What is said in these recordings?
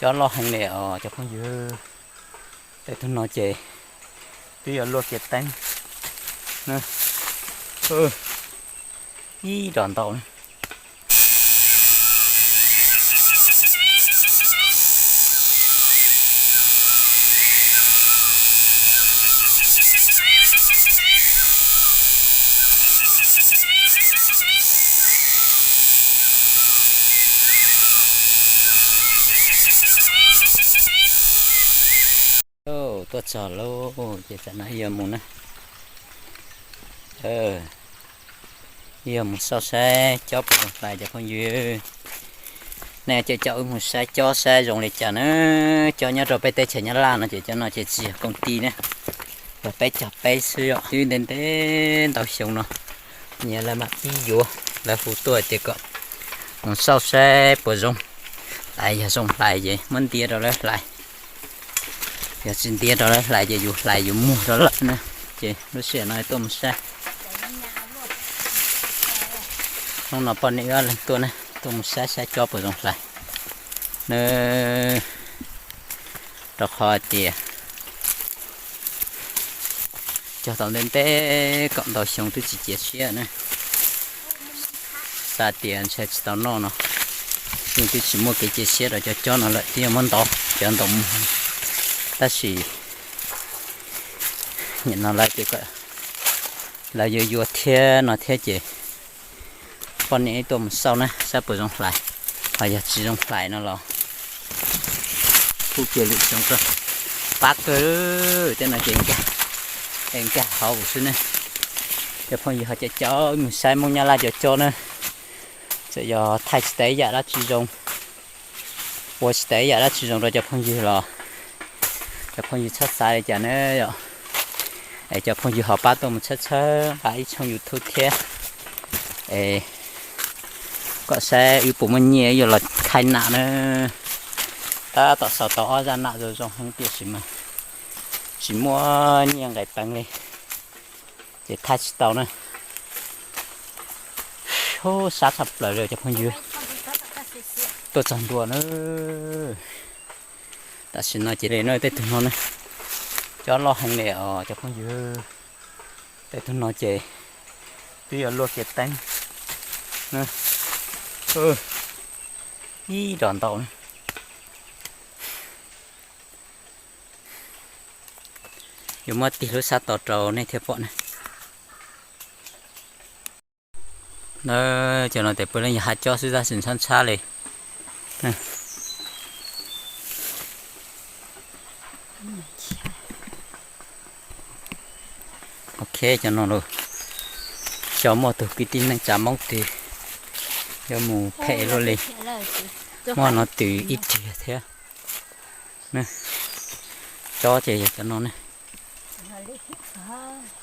Cob loj heev li os cov phooj ywg. Tej tug no ces twb yuav luaj kiag teeb na. Ib rov ntau na. Tuaj txog lauj, ces tam no wb yuav mus na. Wb yuav mus xauj saib cob puas zoo hlais cov phooj ywg. Nej coj coj wb mus saib cob saib zoo li cas na. Cob nyob rau peb teb chaws Nyab Laj no ces cov no ces tsis yog koom ti na, yog peb cog peb xwb os. Twb ntev ntev ntau xyoo no, nyias lawv mam pib yuav, lawv hu tuaj tias kom mus xauj saib puas zoo hlais, yog zoo hlais ces muab ntiav rau lawv hlais, yog tsis ntiav rau lawv hlais ces yus hlais yus muag rau lawm na. Ces lub sij hawm no tuaj mus saib. Hnub no poj niam wb ob leeg tuaj na, tuaj mus saib saib cob puas zoo hlais na. Rau qhov tias cog tau ntev ntev kaum ntau xyoo twb tsis cia siab na. Xav tias ntshai tsis tau noj no, yeej twb tsis muaj kev cia siab rau cov cob no lawm, twb yuav muab ntov cov ntoo muag. Tab sis nim no lawv tias kom lawv yuav yuav thiab no thiab ces poj niam wb tuaj mus xauj na saib puas zoo hlais, ho yog tsis zoo hlais no los kuj cia li xyoo rau. Pab kawg, tej no ces nkag hauv xwb ne. Cov phooj ywg ho cov cob, wb mus saib Hmoob Nyab Laj cov cob na, txawm yog thaij tsis tau ib yam dab tsi zoo, ua tsis tau ib yam dab tsi zoo rau cov phooj ywg los cov phooj ywg txhob xav li cas na yom. Es cov phooj ywg ho pab tuaj mus txhawb txhawb nqa ib tshooj YouTube thiab, es kom saib wb puas muaj nyiaj wb yuav los khaij nam na. Tab tom xaus tau ob zaj nam zoo zoo heev tiam sis mas tsis muaj nyiaj nqis peev li, ces thaij tsis tau na. Sab tshaj plaws li cov phooj ywg, tuaj txog ntua na. Tam sim no ces li no tej tug no ne, cob loj heev li os cov phooj ywg. Tej tug no ces twb yuav luaj kiag teeb na. Ib rov ntau na. Yuav muab tig lub sab tod rau nej thiaj pom ne. Na, cov no tes puav leej yog hav cob xwb tab sis ntxhab ntxhab li. Ok, cov no los xyov muaj tus kwv tij neej tsa Hmoob twg yuav mus phem luaj li. Muaj no twm ib riag thiab. Cob ces yog cov no ne.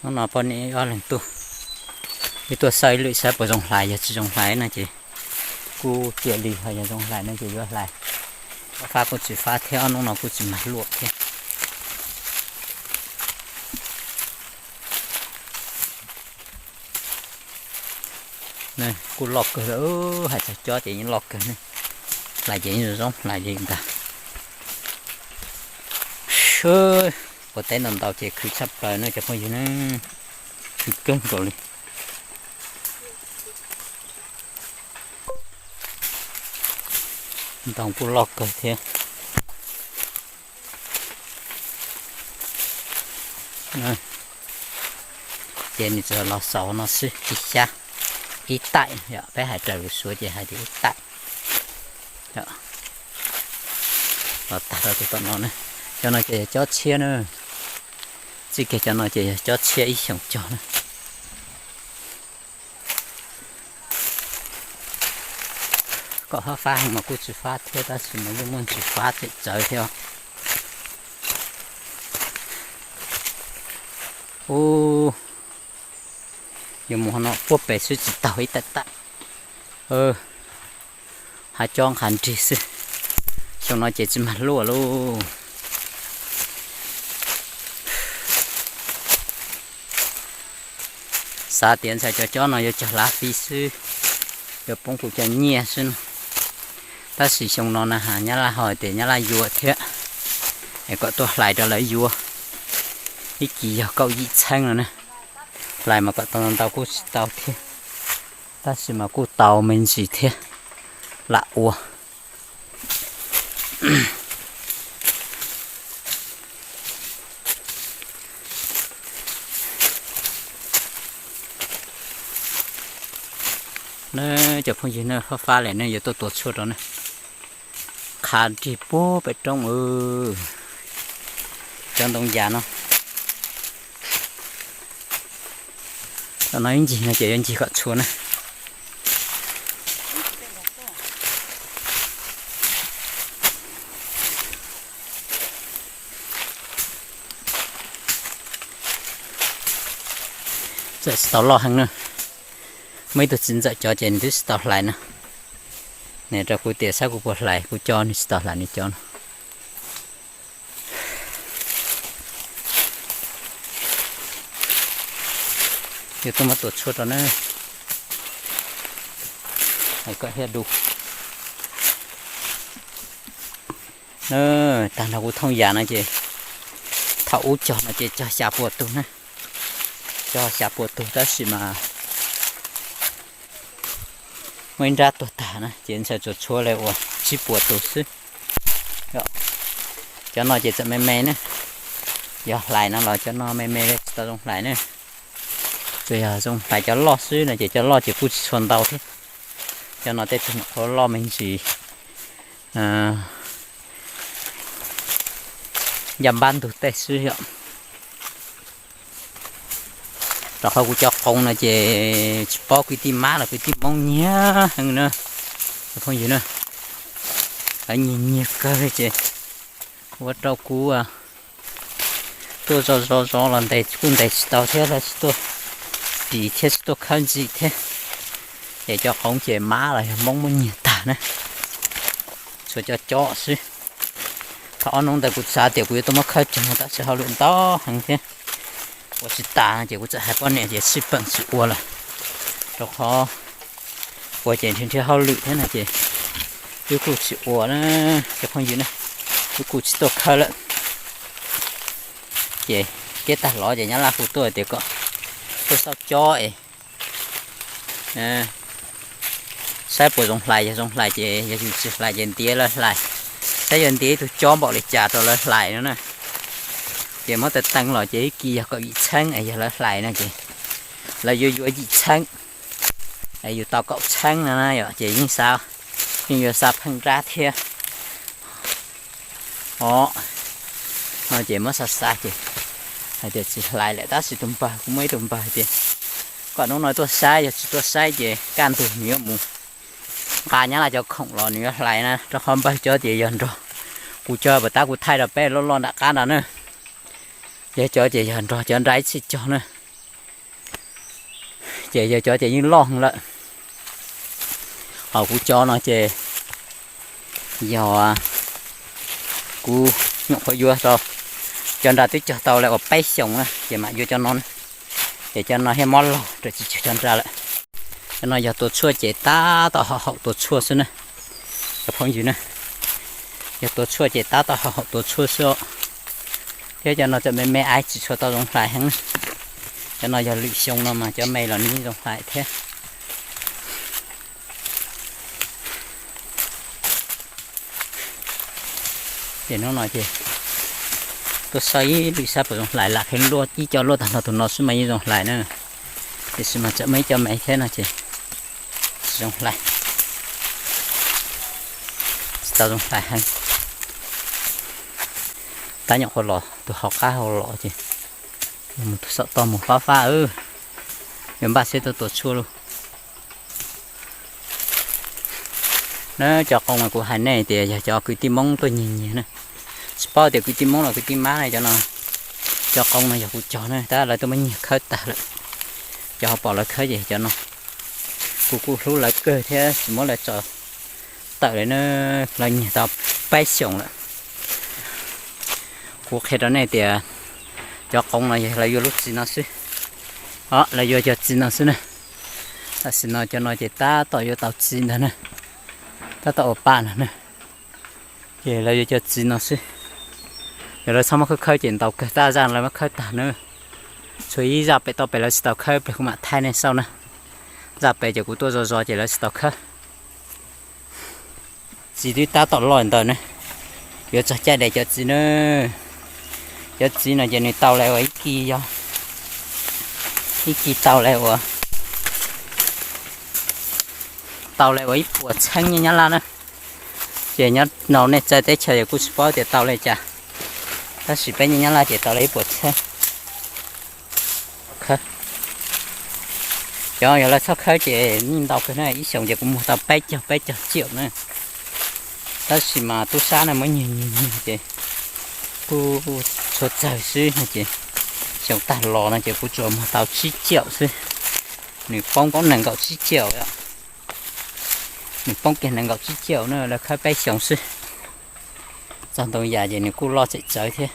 Hnub no poj niam ob leeg tuaj, wb tuaj xauj ib lwm saib puas zoo hlais, yog tsis zoo hlais no ces kuj cia li, ho yog zoo hlais no ces yuav hlais. Fab kuj tsis fab thiab, ob hnub no kuj tsis mag luaj thiab. Kuj loj kawg, hais txog cob ces yeej loj kawg ne. Hlais ces yeej zoo zoo hlais li ntag. Ua teb ntau ntau ces khwv tshaj plaws na cov phooj ywg na, khwv kawg nkaus li. Ntoo kuj loj kawg thiab. Ces nws tsuas los xaus no xwb, ib xyab, ib taim, peb hais raws lus Suav ces hais tias ib taim. Los tag rau tus tom no na. Cov no ces yog cob tshiab na. Txij kiag cov no ces yog cob tshiab ib xyoos cog na. Kom fab fab heev mas kuj tsis fab thiab, tab sis mas yeej muaj ntsis fab tseem tsawv thiab. Ub, yuav mus no puag pem xwb tsis taug ib taim taim. Hav cob nqha nrig xwb. Xyoo no ces tsis mag luaj lauj. Xav tias ntshai cov cob no yuav cog lav fij xwb, yuav poob kuv cov nyiaj xwb no. Tab sis xyoo no na has Nyab Laj ho tias Nyab Laj yuav thiab, es kom tuaj hlais rau lawv yuav. Ib kis yog kaum yim txheeb no na. Hlais mas kom tau ntau kuj tsis tau thiab, tab sis mas kuj tau me ntsis thiab, lam ua. Na, cov phooj ywg na, fab fab lawm ne, yuav tuaj tua tshuaj rau ne. Qha nrig puag pem roob, cov ntoo yas no. Tam no ib ncig no ces yuav ncig kom txhua na. Txawm tsis tau loj heev na. Muaj ib tug txiv ntxawm cov ces nws twb tsis tau hlais na. Nws rau kuv tias saib kuv puas hlais, kuv cov nws tsis tau hlais nws cov no. Yuav tuaj muab tua tshuaj rau na. Kom thiaj du. Na, tag nrho kuv thooj yas no ces, thaum ub cog no ces cog xya puas tug na. Cog xya puas tug tab sis mas muaj ib nrab tuag tag na ces ntshe tsuas tshuav li uas tsib puas tug xwb. Cov no ces txawm me me ne, yog hlais no los cov no me me li tsis tau zoo hlais ne. Tsuas yog zoo hlais cov loj xwb no ces cov loj ces kuj tsis tshua ntau thiab. Cov no tej tug nyuam qhuav loj me ntsis, ncaj npab ntug tej xwb yom. Rau qhov kuv cov qoov no ces tsis paub kwv tij mab los kwv tij hmoob nyiag heev na, cov phooj ywg na. Lawv nyiag nyiag kawg li ces ua rau kuv tuaj zov zov zov los ntes kuj ntes tsis tau thiab, lawv tsis tuaj ris thiab tsis tuaj khawb ntxim thiab. Ces cov qoov ces mab los yog hmoob muab nyiag tag na, tsuas cov cob xwb. Thaum ob hnub ntawd kuv xav tias kuv yuav tuaj muab khawb cog tab sis hauj lwm ntau heev thiab, ua tsis tas no ces kuv txawm hais poj niam tias sij peem tsis ua lawm, rau qhov ua ces nrhiav nrhiav hauj lwm thiab no ces wb kuj tsis ua na, cov phooj ywg na, wb kuj tsis tuaj khawb lawm. Ces kiag tag los ces nyab laj hu tuaj tias kom tuaj xauj cob es saib puas zoo hlais, yog zoo hlais ces, yog tsis hlais ces ntiav lawv hlais, saib yuav ntiav ib tug cob npaum li cas rau lawv hlais no na. Ces muab teeb teeb los ces ib kis yog kaum yim txheeb es yog lawv hlais no ces lawv yuav yuav yim txheeb es yus tau kaum txheeb no na yom, ces yeej xav, yeej yuav xav pheej nrab thiab. Os, no ces muab xav xav ces hais tias tsis hlais lawm tab sis tus npawg, kuv muaj ib tug npawg tias kom hnub no tuaj saib, yog tsis tuaj saib ces kaj ntug nws yuav mus nqa nyab laj cov khoom los nws yuav hlais na, rau qhov npawg cov tias yog nrog kuv cov puas tab kuv thaij rau peb loj loj nram qab nrad na. Yog cov ces yog nrog cov nra ib txhij cog na. Ces yog cov ces yeej loj heev lawm. Ho kuv cov no ces yog kuv nyuam qhuav yuav rau, cov nra twb cog tau lawm uas peb xyoos na ces mam yuav cov no na. Ces cov no thiaj mob laug raws tsis tseg cov nra lawm. Cov no yog tua tshuaj ces tab tom haum haum tua tshuaj xwb na, cov phooj ywg na. Yog tua tshuaj ces tab tom haum haum tua tshuaj xwb os. Thiab cov no txawm me me aiv tsis tshua tau zoo hlais heev na. Cov no yog lwm xyoo no mas cov me los nws yeej zoo hlais thiab. Ces hnub no ces tuaj saib ib lwm saib puas zoo hlais, lam qhia luaj ib co luaj tag nrho tus no xwb mas yeej zoo hlais na. Tiam sis mas txawm muaj ib co me thiab no ces tsis zoo hlais, tsis tau zoo hlais heev. Tab nyuam qhuav los tus hauv qab hauv los ces mus tus saum toj mus fab fab, yuav npaj seb tuaj tua tshuaj lauj. Na, cov qoo kuv hais nej tias yog cov kwv tij Hmoob tuaj nyiag nyiag na. Tsis paub tias kwv tij Hmoob los kwv tij Mab na cov no. Cov qoo no yog kuv cog na, tab lawv tuaj muab nyiag khawb tag lawm. Cov ho pom lawv khawb ces cov no. Kuv kuj hlub lawv kawg thiab tsis muab lawv tso tawm li na, lawv nyiag tau peb xyoos lawm. Kuv qhia rau nej tias cov qoo no yog lawv yuav lub txiv no xwb. Os, lawv yuav cov txiv no xwb na. Tam sim no cov no ces tab tom yuav tau txiv ntag na. Tab tom ua pam no na, ces lawv yuav cov txiv no xwb. Yog lawv txhob muab khawb khawb ces ntaus kawg, tab zaj lawv muab khawb tag na. Tshuav ib zaj pem toj pem lawv tsis tau khawb, pliag kuv mam thaij nej xauj na. Zaj pem ces kuv tuaj zov zov ces lawv tsis tau khawb. Txiv twb tab tom loj ntawd na, yuav txog caij de cov txiv na. Cov txiv no ces nws tau lawv ua ib kis, yog ib kis tau lawv ua, tau lawv ua ib puas txheeb nyiaj Nyab Laj na. Ces nyob no nej txawv teb chaws ces kuj tsis paub tias tau li cas, tab sis peb nyiaj Nyab Laj ces tau lawv ib puas txheeb. Cov yog lawv txhob khawb ces yeej ntau kawg na, ib xyoos ces kuv muag tau peb caug, peb caug tsiaum na. Tab sis mas tub sab na muab nyiag nyiag nyiag ces kuj txhua txawg xwb no ces xyoo tag los no ces kuv tsuas muag tau tsib tsiaum xwb. Nws poob poob nees nkaum tsib tsiaum, nws poob kiag nees nkaum tsib tsiaum na, lawv khawb peb xyoos xwb. Txog ntoo yas ces nws kuj loj txawv txawv thiab,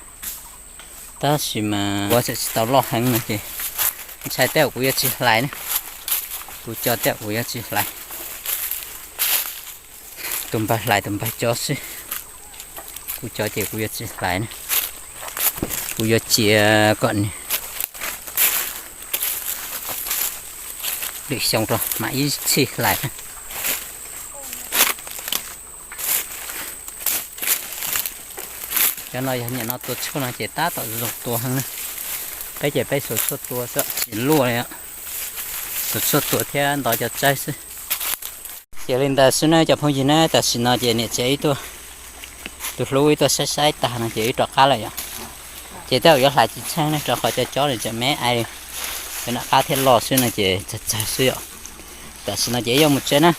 tab sis mas kuv tseem tsis tau loj heev no ces ntshai tej zaum kuv yuav tsis hlais na. Kuv cov tej zaum kuv yuav tsis hlais, tus npawg hlais tus npawg cov xwb. Kuv cov ces kuv yuav tsis hlais na, kuv yuav cia kom nws lwm xyoo rau mam ib txhij hlais na. Cov no yog niam no tua tshuaj no ces tab tom zoo tua heev na. Peb ces peb xuas tshuaj tua xwb tsis luaj li, xuas tshuaj tua thiab ntov cov tsawb xwb. Ces li ntawd xwb na cov phooj ywg na, tam sim no ces niam tsev ib tuaj, tus hlub ib tuaj saib saib tag no ces wb rov qab lawm yom. Ces tej zaum yuav hlais tsis tsheej ne, rau qhov cov cob nws tseem me ai, cov nram qab thiab loj xwb no ces txawg txawg xwb yom. Tam sim no ces wb yuav mus tsev na.